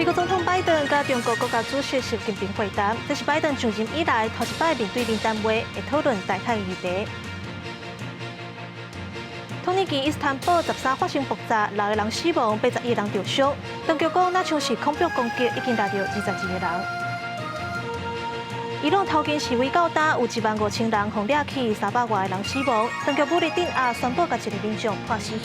國總統拜登佮中國國家主席習近平會談，這是拜登上任以來頭一擺面對面談話，會討論台海議題。土耳其伊斯坦堡13發生爆炸，六個人死亡，81個人著傷。當局講，若像是恐怖攻擊，已經達到22個人。伊朗頭前示威到今，有1萬5千人予掠去，300外個人死亡。當局武力鎮壓，宣布共一个民眾判死刑。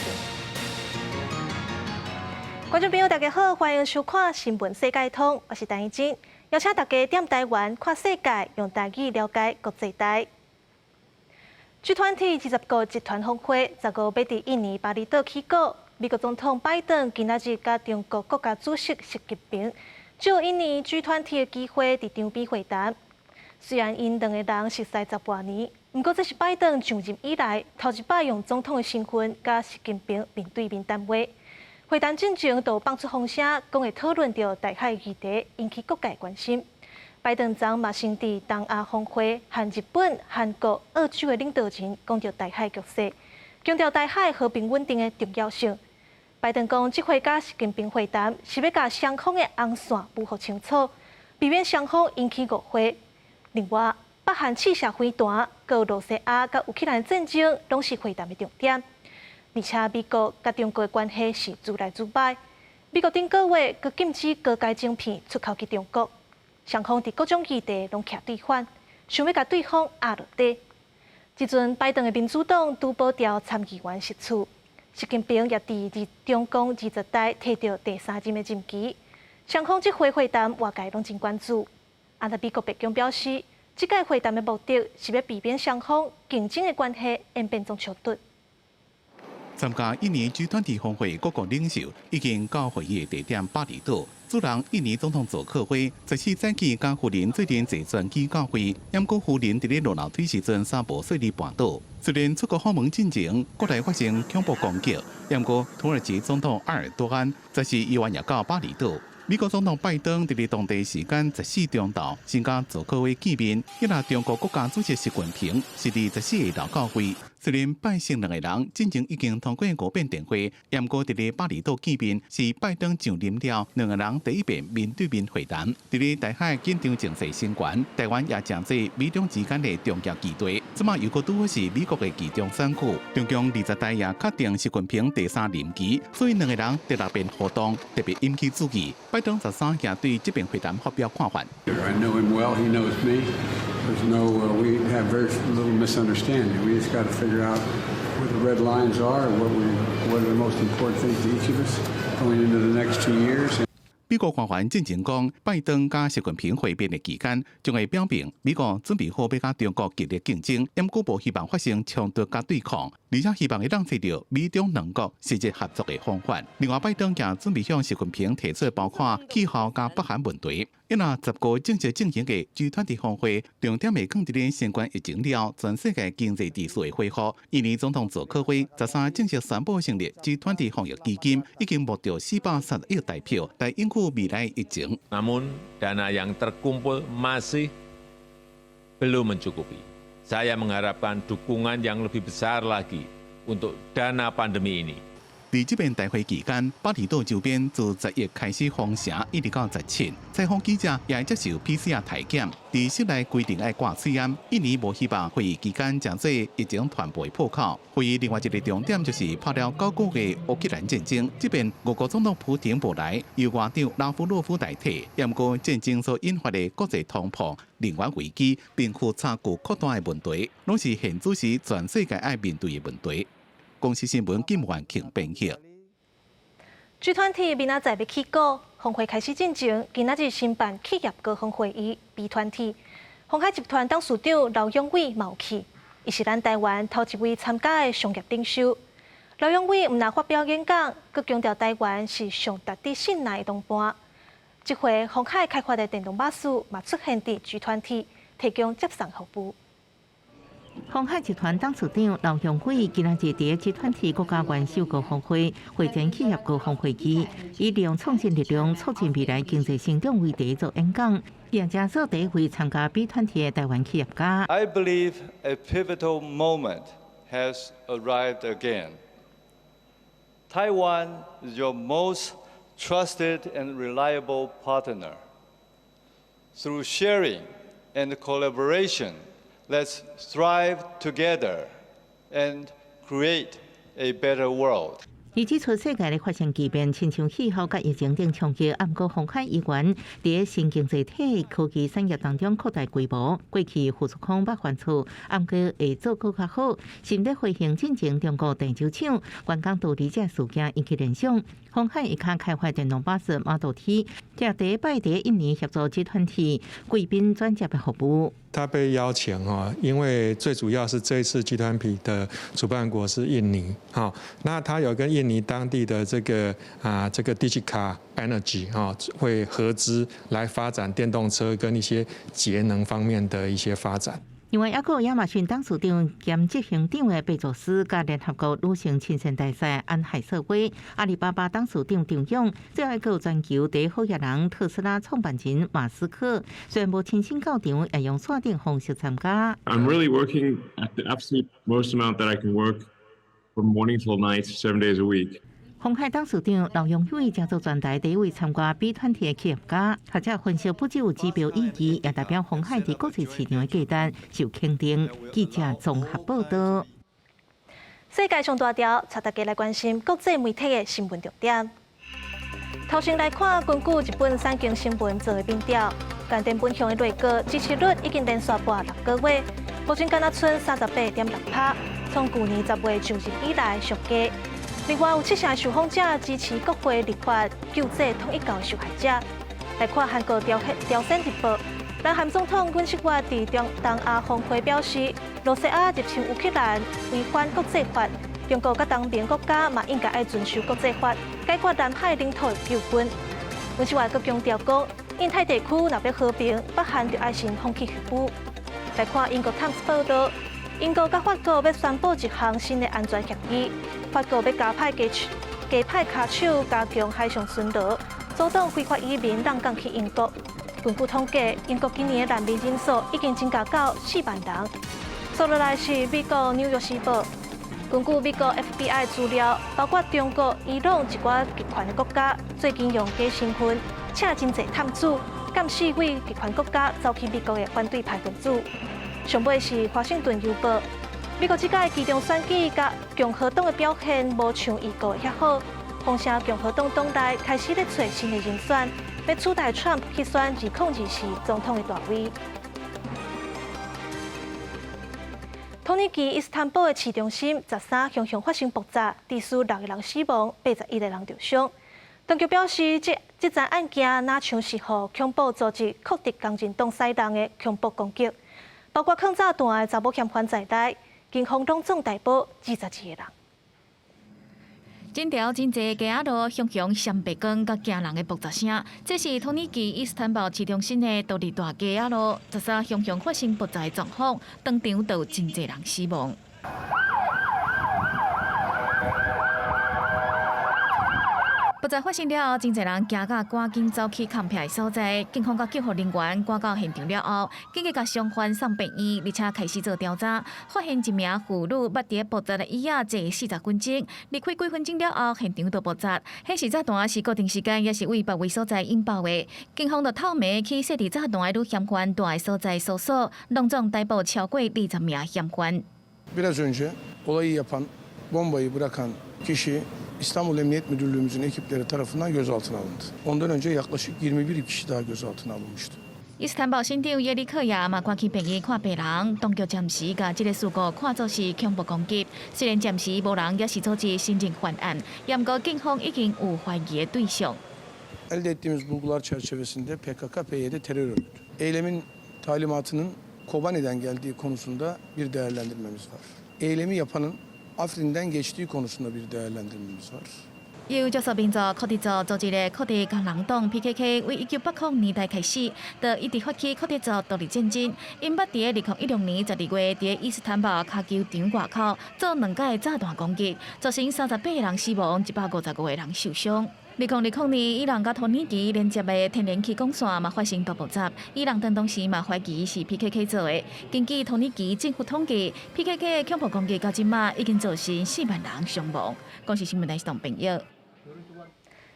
觀眾朋友，大家好，歡迎收看《新聞世界通》，我是陳怡靜，邀請大家踮台灣看世界，用台語了解國際大。G20 20國集團峰會15欲佇印尼巴厘島起鼓，美國總統拜登今仔日佮中國國家主席習近平，藉印尼 G20 的機會佇場邊會談。雖然𪜶兩个人熟似10外年，毋過這是拜登上任以來頭一擺用總統的身份佮習近平面對面談話。會談進前就放出風聲，講會討論著台海議題，引起各界關心。拜登昨嘛先佇東亞峰會和日本、韓國、澳洲的領導人講著台海局勢，強調台海和平穩定的重要性。拜登講，這回佮習近平會談是欲共雙方的紅線模糊清楚，避免雙方引起誤會。另外，北韓試射飛彈、閣有露西亞佮烏克蘭戰爭，攏是會談的重點。而且美國佮中國的關係是愈來愈䆀。美國頂個月閣禁止高階晶片出口去中國，雙方佇各種議題攏徛對反，想欲共對方壓落底。這陣拜登的民主黨拄保牢參議員席次，習近平也佇中共二十大提著第三任的任期，雙方這回會談外界攏真關注。啊，那美國白宮表示，這屆會談的目的是欲避免雙方競爭的關係演變做衝突。參加印尼 G20 峰會各國領袖已經到會議地點巴厘島。主人印尼總統佐科威14早起佮夫人做陣坐專機到會，毋過夫人佇咧落樓梯時陣衫無細膩絆倒。雖然出國訪問進前，國內發生恐怖攻擊，毋過土耳其總統埃爾多安14依然也到巴厘島。美國總統拜登佇咧當地時間14中晝先佮佐科威見面，彼若中國國家主席習近平是佇14下晝到會。雖然拜習兩個人進前已經通過五遍電話，毋過佇咧巴厘島見面是拜登上任了兩個人第一遍面對面會談。佇咧台海緊張情勢升懸，台灣也成做美中之間的重要基地。這馬又閣拄好是美國的期中選舉，中共二十大也確定習近平第三任期，所以兩個人第六遍互動特別引起注意。拜登13也對這遍會談發表看法。 I know him well, he knows me. There's no, we have very little misunderstanding. We just got to figure out where the red lines are, what are the most important things to each of us going into the next 2 years. 美國官員進前講，拜登佮習近平會面的期間，將會表明美國準備好欲佮中國激烈競爭，毋過無希望發生衝突佮對抗，而且希望會當揣著美中兩國實質合作的方法。另外，拜登也準備向習近平提出包括氣候佮北韓問題。因為10號正式進行的 G20 峰會，重點會放佇咧新冠疫情了全世界經濟秩序的恢復。印尼總統佐科威13正式宣布成立 G20 防疫基金，已經募著430億台票來應付未來疫情。 Namun dana yang terkumpul masih belum mencukupi. Saya mengharapkan dukungan yang lebih besar lagi untuk dana pandemi ini. 佇這遍大會期間，巴厘島周邊自11開始封城，一直到17。採訪記者也會接受 PCR 體檢，佇室內規定愛掛喙罨。印尼無希望會議期間成做疫情傳播破口。會議另外一個重點就是拍了9個月烏克蘭戰爭，這遍俄國總統普廷無來，由外長拉夫洛夫代替。毋過戰爭所引發的國際通膨、能源危機、貧富差距擴大的問題，攏是現此時全世界愛面對的問題。公視新聞金萬慶編譯。 G20 明仔載欲起鼓，峰會開始進前，今仔日新辦企業高峰會議 B20。鴻海集團董事長劉揚偉嘛有去，伊是咱台灣頭一位參加的商業領袖。劉揚偉毋但發表演講，閣強調台灣是上值得信賴的同伴。這回鴻海開發的電動巴士嘛出現佇 G20，提供接送服務。鴻海集團董事長劉揚偉今仔日佇 G20 國家元首高峰會會前企業高峰會議，以利用創新力量促進未來經濟成長為題做演講，並且做第一位參加 B20 的台灣企業家。 I believe a pivotal moment has arrived again. Taiwan is your most trusted and reliable partner. Through sharing and collaboration, let's thrive together and create a better world. 伊指出，世界咧發生巨變，親像氣候佮疫情等衝擊，毋過鴻海依然佇新經濟體科技產業當中擴大規模。過去富士康捌犯錯，毋過會做閣較好。新的飛行進前中國鄭州廠員工逃離這事件引起聯想。鴻海會較開發電動巴士 Model T，這第一擺佇印尼協助 G20 貴賓轉接的服務。他被邀請哦，因為最主要是這一次 G20 的主辦國是印尼，哈，那他有跟印尼當地的這個 Digica Energy 哈，會合資來發展電動車跟一些節能方面的一些發展。另外，抑閣有亞馬遜董事長兼執行長的貝佐斯，佮聯合國女性親善大使安海瑟薇，阿里巴巴董事長張勇，最後閣有全球第一好額人特斯拉創辦人馬斯克，雖然無親身到場，也用線頂方式參加。 I'm really working at the absolute most amount that I can work from morning till night, 7 days a week. 鴻海董事長劉揚偉成做全台第一位參加 B20 的企業家，學者分析不只有指標意義，也代表鴻海佇國際市場的價值受肯定。記者綜合報道。世界上大條，帶大家來關心國際媒體的新聞重點。頭先來看，根據日本產經新聞做的民調，岸田文雄的內閣支持率已經連續跋6個月，目前敢若賰38.6%，創舊年10月就任以來上低。另外有七成受訪者支持國會立法救濟統一教受害者。來看韓國朝朝鮮日報，南韓總統尹錫悅佇中東亞峰會表示，羅西亞入侵烏克蘭違反國際法，中國佮東盟國家嘛應該愛遵守國際法，解決南海領土的糾紛。尹錫悅閣強調講，印太地區若欲和平，北韓就愛先放棄核武。來看英國《泰晤士報》報導，英國佮法國欲宣布一項新的安全協議。法國欲加派跤手加強海上巡邏，阻擋非法移民浪港去英國。根據統計，英國今年的難民人數已經增加到4萬人。紲落來是美國《紐約時報》，根據美國 FBI 資料，包括中國、伊朗一寡極權的國家，最近用假身份請真濟探子，監視對極權國家走去美國的反對派分子。上尾是《華盛頓郵報》。美國這屆期中選舉佮共和黨的表現無像預估遐好，風聲共和黨黨內開始咧揣新的人選，欲取代川普去選2024總統的大位。土耳其伊斯坦堡的市中心13雄雄發生爆炸，至少六個人死亡，81個人受傷。當局表示，這樁案件若像是予恐怖組織庫德工人黨使用的恐怖攻擊，包括囥炸彈的查某嫌犯在內。警方攏總逮捕22個人。整條真濟街仔路，雄雄閃白光佮驚人的爆炸聲。這是土耳其伊斯坦堡市中心的獨立大街仔路，13雄雄發生爆炸的狀況，當場就有真濟人死亡。爆炸發生了後，真濟人驚甲趕緊走去崁避的所在。警方佮救護人員趕到現場了後，緊急共傷患送病院，而且開始做調查，發現一名婦女捌佇爆炸的椅仔坐40分鐘，離開幾分鐘了後，現場就爆炸。彼時炸彈是固定時間，抑是對別位所在引爆的。警方就透暝去設置炸彈的女嫌犯蹛的所在搜索，攏總逮捕超過20名嫌犯。 Biraz önce olayı yapan, bombayı bırakan kişi İstanbul Emniyet Müdürlüğümüzün ekipleri tarafından gözaltına alındı. Ondan önce yaklaşık 21 kişi daha gözaltına alınmıştı. 伊斯坦堡市長耶利克亞嘛趕去病院看病人，當局暫時共這个事故看作是恐怖攻擊。雖然暫時無人抑是組織承認犯案，毋過警方已經有懷疑的對象。 Elde ettiğimiz bulgular çerçevesinde PKK-PYD terör örgütü. Eylemin talimatının Kobani'den geldiği konusunda bir değerlendirmemiz var. Eylemi yapanın Afrin'den geçtiği konusunda bir değerlendirmemiz var. 由少數民族庫德族組織的庫德工人黨 PKK，為1980年代開始，就一直發起庫德族獨立戰爭。𪜶捌佇2016年12月，佇伊斯坦堡跤球場外口做兩擺炸彈攻擊，造成38個人死亡，155個人受傷。2020年，伊朗佮土耳其連接的天然氣管線嘛發生大爆炸，伊朗當時嘛懷疑是 PKK 做的。根據土耳其政府統計，PKK 的恐怖攻擊到這馬已經造成4萬人傷亡。公視新聞台是董朋友。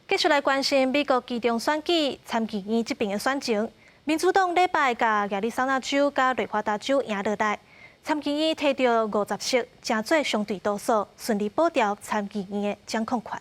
繼續來關心美國期中選舉參議院這邊的選情。民主黨禮拜共亞利桑那州佮內華達州贏落來，參議院提著50席，成做相對多數，順利保牢參議院的掌控權。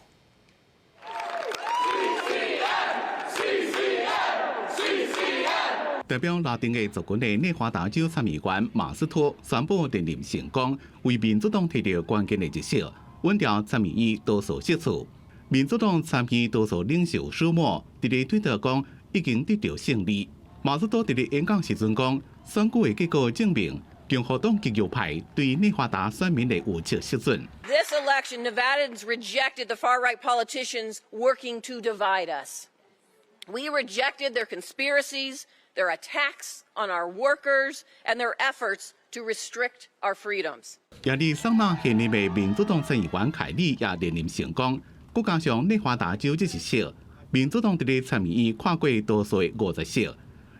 代表拉丁裔族群的內華達州參議員馬斯托宣布連任成功，為民主黨提著關鍵的一席，穩牢參議院多數席次。民主黨參議多數領袖舒默佇咧推特講，已經得著勝利。馬斯托佇咧演講時陣講，選舉的結果證明共和黨極右派對內華達選民的預測失準。 This election, Nevadans rejected the far-right politicians working to divide us. We rejected their conspiracies, their attacks on our workers, and their efforts to restrict our freedoms. 亞利桑那現任的民主黨參議員凱利也連任成功，閣加上內華達州這一席，民主黨佇咧參議院跨過多數的50席。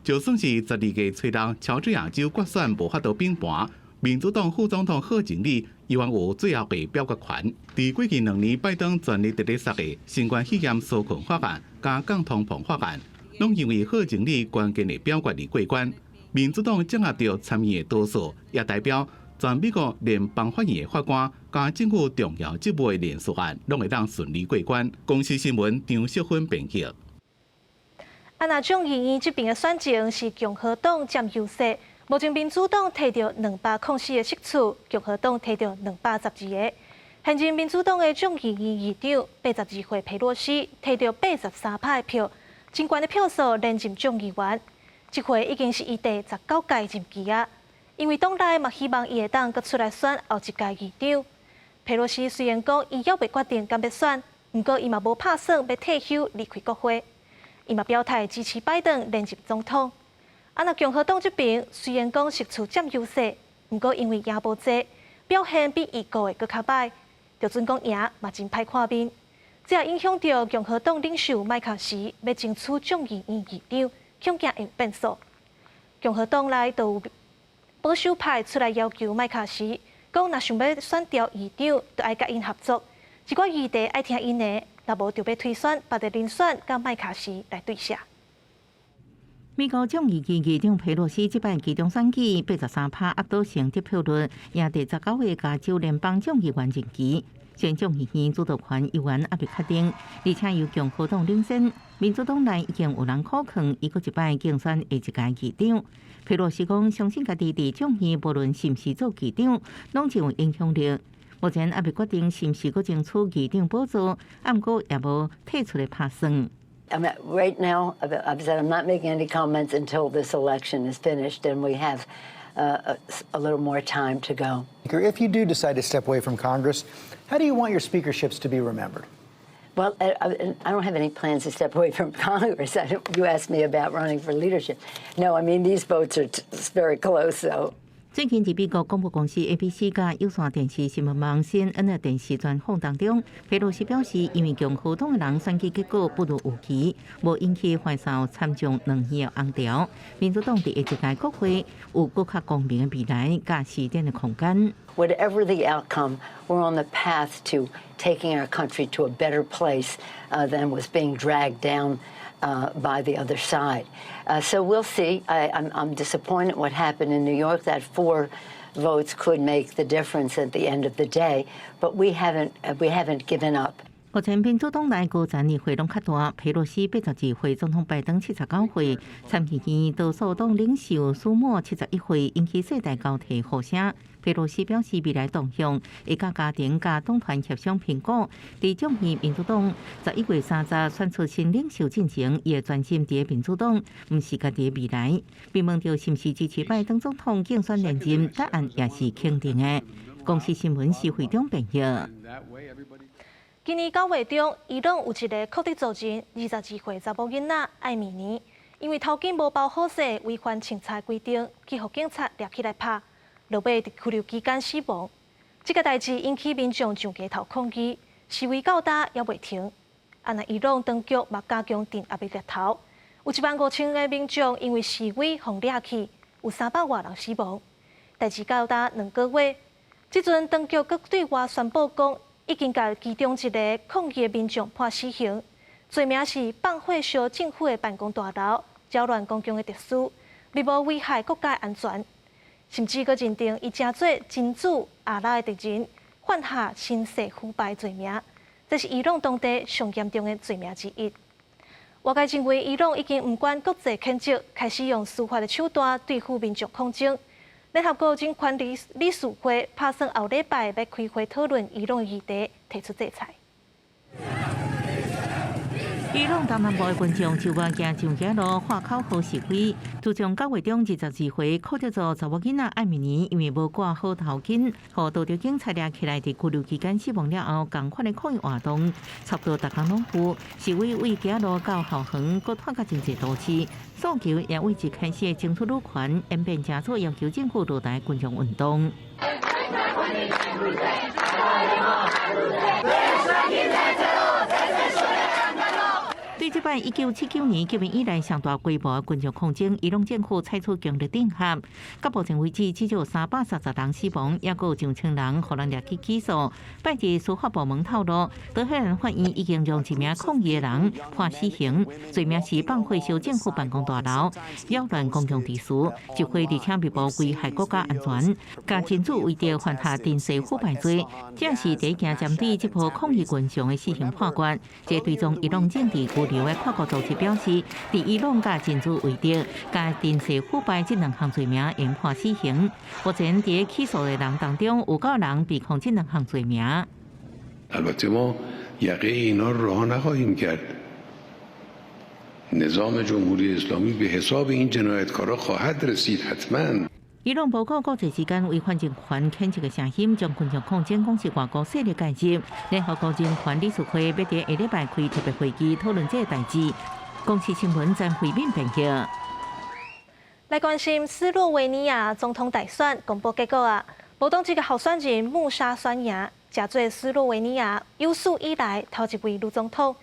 就算是12月初六喬治亞州決選無法度平盤，民主黨副總統賀錦麗依然有最後的表決權。佇過去2年，拜登全力佇咧殺的新冠肺炎紓困法案佮降通膨法案，攏因為賀錦麗關鍵的表決而過關。民主黨掌握著參議院的多數，也代表全美國聯邦法院的法官佮政府重要職務的人事案，攏會當順利過關。公視新聞張淑芬編輯。啊，若眾議院這邊的選情是共和黨佔優勢，目前民主黨提著204個席次，共和黨提著212個。現任民主黨的眾議院議長82歲佩洛西提著83趴的票，真懸的票數連任眾議員。這回已經是伊第19屆任期啊，因為黨內嘛希望伊會當閣出來選後一屆議長。佩洛西雖然講伊猶未決定敢欲選，毋過伊嘛無拍算欲退休離開國會。伊嘛表態支持拜登連任總統。啊，若共和黨這邊雖然講席次佔優勢，毋過因為贏無濟，表現比預估的閣較䆀，就準講贏嘛真歹看面。這也影響著共和黨領袖麥卡錫欲爭取眾議院議長，恐驚會有變數。共和黨內就有保守派出來要求麥卡錫，講若想欲選著議長，就愛佮𪜶合作，一寡議題愛聽𪜶的。若無就欲推選別个人選，佮麥卡錫來對射。美國眾議院議長佩洛西這擺期中選舉83趴壓倒性得票率，贏第19個加州聯邦眾議員任期。雖然眾議院主導權猶原猶未確定，而且由共和黨領先，民主黨內已經有人苦勸伊閣一擺競選下一屆議長。佩洛西講，相信家己佇眾議無論是毋是做議長，攏真有影響力。目前猶未決定是毋是閣爭取議長寶座，毋過也無退出的拍算。 I mean, right now, I've said I'm not making any comments until this election is finished and we have a little more time to go. If you do decide to step away from Congress, how do you want your speakerships to be remembered? Well, I don't have any plans to step away from Congress. You asked me about running for leadership. No, I mean, these votes are very close, so. 最近，佇美國廣播公司 ABC 佮有線電視新聞網 CNN 的電視專訪當中，佩洛西表示，因為共和黨的人選舉結果不如預期，無引起橫掃參眾兩院的紅潮。民主黨佇下一屆國會有閣較光明的未來，佮施展的空間。 Whatever the outcome, we're on the path to taking our country to a better place than was being dragged down by the other side. So we'll see. I'm disappointed what happened in New York. That four votes could make the difference at the end of the day, but we haven't given up. 目前民主黨內高層年歲攏較大，佩洛西82歲，總統拜登79歲，參議院多數黨領袖舒默71歲，引起世代交替呼聲。佩洛西表示，未來動向會佮家庭佮黨團協商評估。佇眾議民主黨11月30選出新領袖進前，伊會專心佇民主黨，毋是家己未來。被問著是毋是支持拜登總統競選連任，答案也是肯定的。公視新聞是會長編譯。今年9月中，伊朗有一个庫德族人22歲查某囡仔艾米尼，因為頭巾無包好勢，違反清查規定，去予警察掠起來拍，落尾佇拘留期間死亡。這个代誌引起民眾上街頭抗議，示威到今猶未停。啊，若伊朗當局嘛加強鎮壓的力頭，有1.5萬個民眾因為示威予掠去，有300外人死亡。代誌到今2個月，這陣當局閣對外宣布講，已經共其中一个抗議的民眾判死刑。罪名是放火燒政府的辦公大樓、擾亂公共的秩序、密謀危害國家安全，甚至閣認定伊成做真主阿拉的敵人，犯下身世腐敗罪名。這是伊朗當地上嚴重的罪名之一。外界認為伊朗已經毋管國際譴責，開始用司法的手段對付民眾抗爭。聯合國人權理理事會拍算後禮拜欲開會討論伊朗議題，提出制裁。伊朗東南部的群眾就愛行上街路喊口號示威，自從9月中22歲庫德族查某囡仔艾米尼因為無掛好頭巾，予道德警察掠起來佇拘留期間死亡了後，仝款的抗議活動差不多逐工攏有示威，對街路到校園，閣拖甲真濟都市，訴求也為一開始的爭取女權演變成做要求政府落台群眾運動。對這擺1979年革命以來上大規模的群眾抗爭，伊朗政府採取強力鎮壓，到目前為止至少330人死亡，抑閣有上千人予人掠去起訴。拜日司法部門透露，德黑蘭法院已經將一名抗議的人判死刑，罪名是放火燒政府辦公大樓、擾亂公共秩序、集會而且密謀危害國家安全，共真主為敵犯下軔世腐敗罪。這是第一件針對這波抗議群眾的死刑判決。這對將伊朗政治拘留的跨國組織表示，佇伊朗佮真主為敵、佮軔世腐敗這兩項罪名，應判死刑。目前佇起訴的人當中，有九人被控這兩項罪名。 البته ما یقه اینا رو رها نخواهیم کرد. نظام جمهوری اسلامی به حساب این جنایتکارا خواهد رسید حتما. 伊朗無顧國際之間違反人權譴責的聲音，將群眾抗爭講是外國勢力介入。聯合國人權理事會欲佇下禮拜開特別會議討論這個代誌。公視新聞曾慧敏編譯。來關心斯洛維尼亞總統大選公布結果啊！無黨籍的候選人穆沙選贏，成做斯洛維尼亞有史以來頭一位女總統。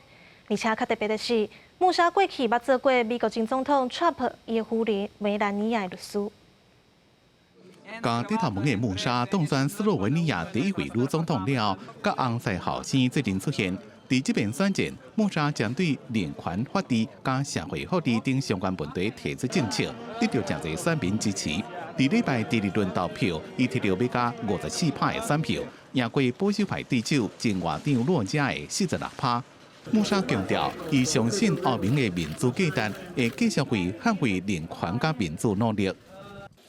而且較特別的是，穆沙過去捌做過美國前總統川普伊的夫人梅蘭妮亞的律師。共低頭毛的穆沙當選斯洛維尼亞第一位女總統了，佮翁婿後生做陣出現。佇這遍選戰，穆沙針對人權法治佮社會福利等相關問題提出政策，得到誠濟選民支持。佇禮拜第二輪投票，伊摕著欲加54趴的選票，贏過保守派對手前外長洛加的46趴。穆沙強調，伊相信歐盟的民主價值會繼續為捍衛人權佮民主努力。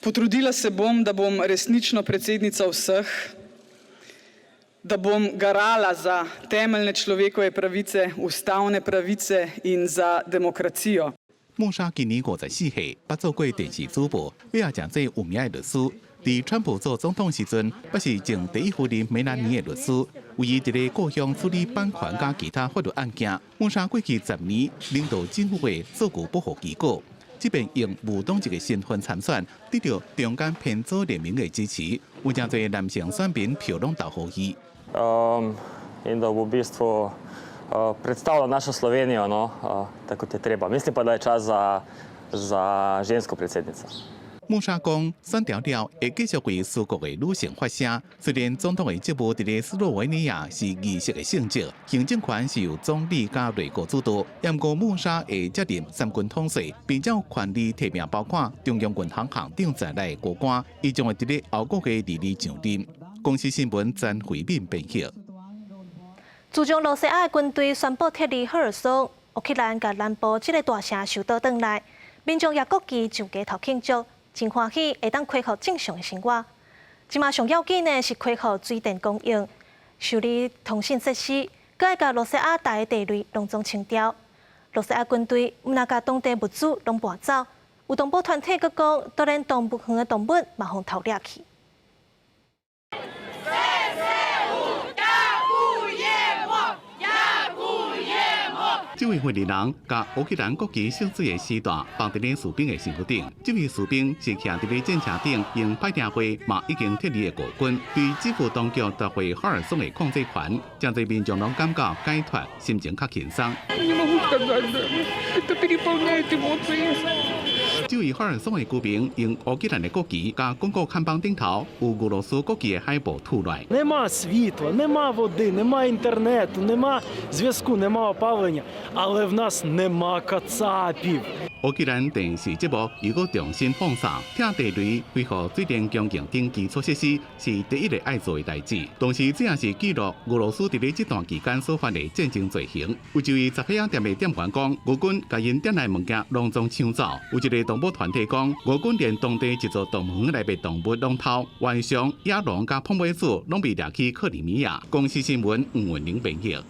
Potrudila se bom, da bom resnično predsednica vseh, da bom garala za temeljne človekove pravice, ustavne pravice in za demokracijo. 穆沙今年54歲，捌做過電視主播，尾仔成做有名的律師。佇川普做總統時陣，捌是前第一夫人梅蘭妮的律師，為伊佇咧故鄉處理版權佮其他法律案件。穆沙過去10年領導政府的數據保護機構。這遍用無黨籍的身份參選，得到中間偏左聯盟的支持，有誠濟男性選民票攏投予伊。 In da bo v bistvu predstavila našo Slovenijo, no, tako kot je treba. Mislim pa, da je čas za žensko predsednico. 穆沙講，選著了會繼續為斯國的女性發聲。雖然總統的職務佇咧斯洛維尼亞是儀式的性質，行政權是由總理佮內閣主導。毋過穆沙會接任三軍統帥，並將權力提名包括中央銀行行長在內的高官，伊將會佇咧後個月二上任。公視新聞曾慧敏編譯。自從羅西亞的軍隊宣布撤離赫爾松，烏克蘭佮南部這個大城收倒轉來，民眾攑國旗上街頭慶祝。真歡喜會當恢復正常的生活。這馬上要緊的是恢復水電供應、修理通訊設施，閣愛共羅西亞大的地雷攏總清掉。羅西亞軍隊毋但共當地物資攏搬走，有動保團體閣講，都連動物園的動物嘛予偷掠去。這位訓練人共烏克蘭國旗色水的絲帶綁佇咧士兵的身軀頂。這位士兵是徛佇咧戰車頂，用拍電話嘛已經撤離的俄軍，對基輔當局奪回赫爾松的控制權，誠濟民眾攏感覺解脫，心情較輕鬆。 Не могу сказать, да. Это переполняет эмоции. 這位赫爾松的居民用烏克蘭的國旗佮廣告看板頂頭有俄羅斯國旗的海報吐來。 Нема світла, нема води, нема інтернету, нема зв'язку, нема опалення, але в нас нема кацапів. 烏克蘭電視節目又閣重新放送，拆地雷、恢復水電供應等基礎設施是第一个愛做的代誌。同時，這也是記錄俄羅斯佇咧這段期間所犯的戰爭罪行。有一位雜貨仔店的店員講，俄軍共𪜶店內物件攏總搶走。有一个動保團體講，俄軍連當地一座動物園內的動物攏偷，浣熊、野狼佮鳳尾鼠攏被掠去克里米亞。公視新聞吳文玲編譯。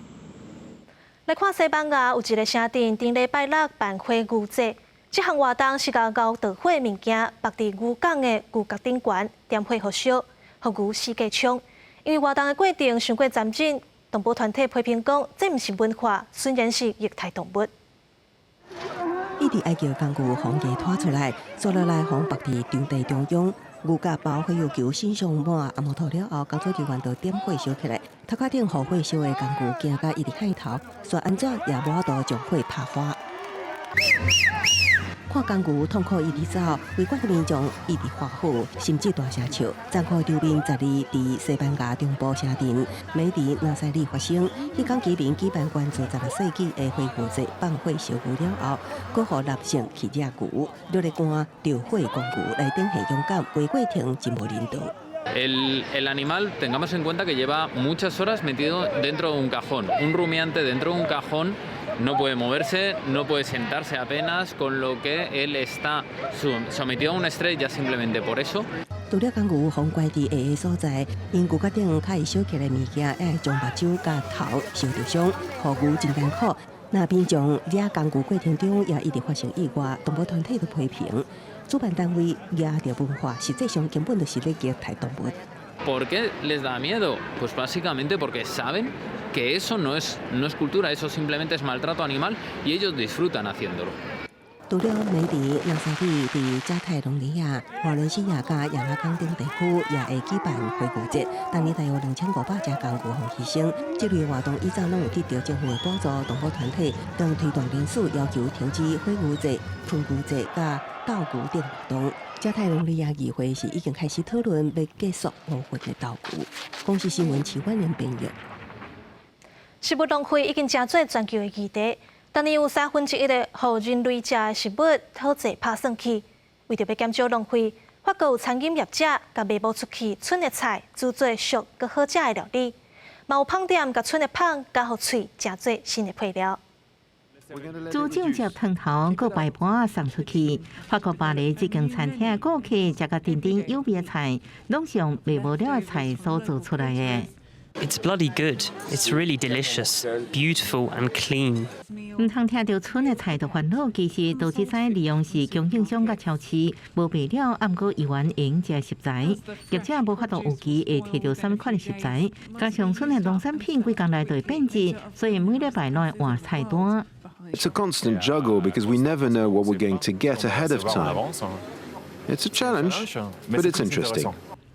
來看西班牙有一个城鎮，頂禮拜六辦火牛節。這項活動是共牛著火的物件，縛佇牛犅的牛角頂懸，點火予燒，予牛四界衝。因為活動的過程傷過殘忍，動保團體批評講，這毋是文化，雖然是虐待動物。一直愛叫工具予牛拖出來，紲落來予縛佇場地中央。牛角包火藥球身上抹紅毛塗了後，工作人員就點火燒起來。頭殼頂予火燒的公牛驚甲一直害逃，煞按怎也無法度將火拍花。看公牛痛苦一直走，圍觀的民眾一直歡呼，甚至大聲笑。殘酷場面十二佇西班牙中部城鎮美迪納賽里發生。彼工居民舉辦關注16世紀的火牛節，放火燒牛了後，閣予男性去掠牛，掠咧趕著火公牛來展現勇敢，規過程真無人道。 El animal, tengamos en cuenta que lleva muchas horas metido dentro de un cajón. Un rumiante dentro de un cajón no puede moverse, no puede sentarse apenas, con lo que él está sometido a un estrés ya simplemente por eso. 除了公牛予關佇下个所在，𪜶牛角頂較會燒起來物件，會將目睭佮頭燒著傷，予牛真艱苦。那民眾掠公牛過程中也一直發生意外，動保團體就批評主辦單位掠著文化，實際上根本就是咧虐待動物。 ¿Por qué les da miedo? Pues básicamente porque saben que eso no es cultura, eso simplemente es maltrato animal y ellos disfrutan haciéndolo. 除了美迪納賽里，佇加泰隆尼亞、華倫西亞佮亞拉岡等地區也會舉辦火牛節，逐年大約2500隻公牛予犧牲。這類活動以前攏有得著政府的補助，動保團體當推動連署要求停止火牛節、噴牛節佮鬥牛等活動。加泰隆尼亞議會是已經開始討論欲結束無份的鬥牛。公視新聞徐婉玲編譯。食物浪費已經成做全球的議題。逐年有1/3的予人類食的食物討濟拍算去，為著欲減少浪費，法國有餐飲業者共賣無出去賰的菜煮做俗閣好食的料理，嘛有麭店共賰的麭加予喙，成做新的配料。煮醬汁湯頭，閣擺盤送出去。法國巴黎這間餐廳的顧客食甲甜甜有味的菜，攏是用賣無了的菜所做出來的。 It's bloody good. It's really delicious, beautiful and clean. 毋通聽著賰的菜就煩惱，其實都只知利用是供應商佮超市無賣了，毋過猶原會用食的食材，業者無法度預期會提著啥物款的食材，加上賰的農產品幾工內就會變質，所以每禮拜攏會換菜單。 It's a constant juggle because we never know what we're going to get ahead of time. It's a challenge, but it's interesting.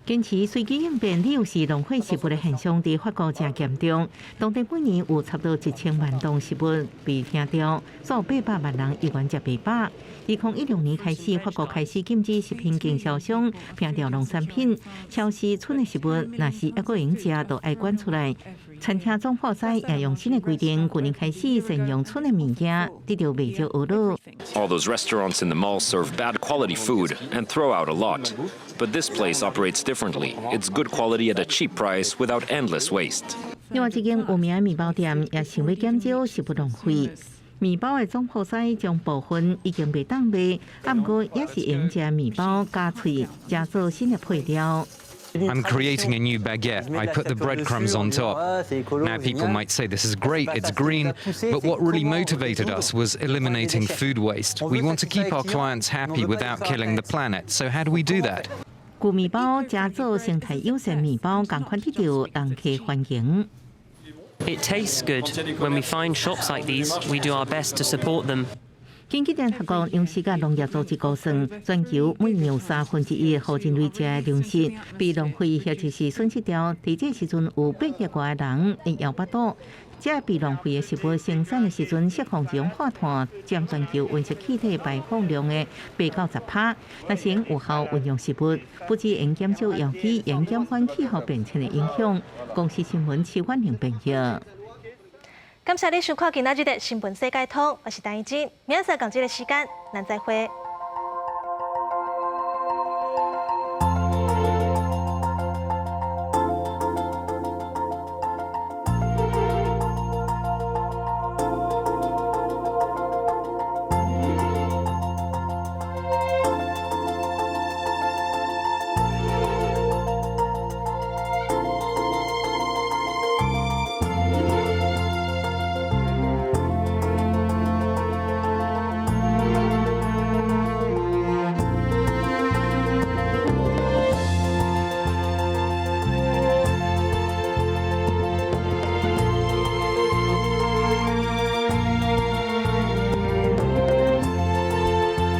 堅持隨機應變，理由是浪費食物的現象佇法國誠嚴重。當地每年有差不多1000萬噸食物被扔掉，煞有800萬人猶原食袂飽。2016年開始，法國開始禁止食品經銷商扔掉農產品，超市賰的食物若是猶閣會用食，就愛捐出來。餐廳總鋪師也用新的規定，去年開始善用賰的物件，得著袂少懊惱。 All those restaurants in the mall serve bad quality food and throw out a lot. But this place operates differently. It's good quality at a cheap price without endless waste. 另外，這間有名的麵包店也想欲減少食物浪費。麵包的總鋪師將部分已經袂當賣，毋過也是用這麵包加喙，加做新的配料。 I'm creating a new baguette. I put the breadcrumbs on top. Now, people might say this is great, it's green, but what really motivated us was eliminating food waste. We want to keep our clients happy without killing the planet. So, how do we do that? 舊麵包加做生態友善麵包，仝款得著人客歡迎。 It tastes good. When we find shops like these, we do our best to support them. 根據聯合國糧食佮農業組織估算，全球每年有1/3予人類食的糧食被浪費或者是損失掉。佇這時陣有8億外人會枵腹肚。這被浪費的食物生產的時陣釋放二氧化碳，佔全球溫室氣體排放量的8到10%。若是有效運用食物，不只會減少藥劑，也減緩氣候變遷的影響。公視新聞徐婉玲編譯。感謝你收看今仔日的新聞世界通，我是陳怡靜，明仔載仝這个時間，咱再會。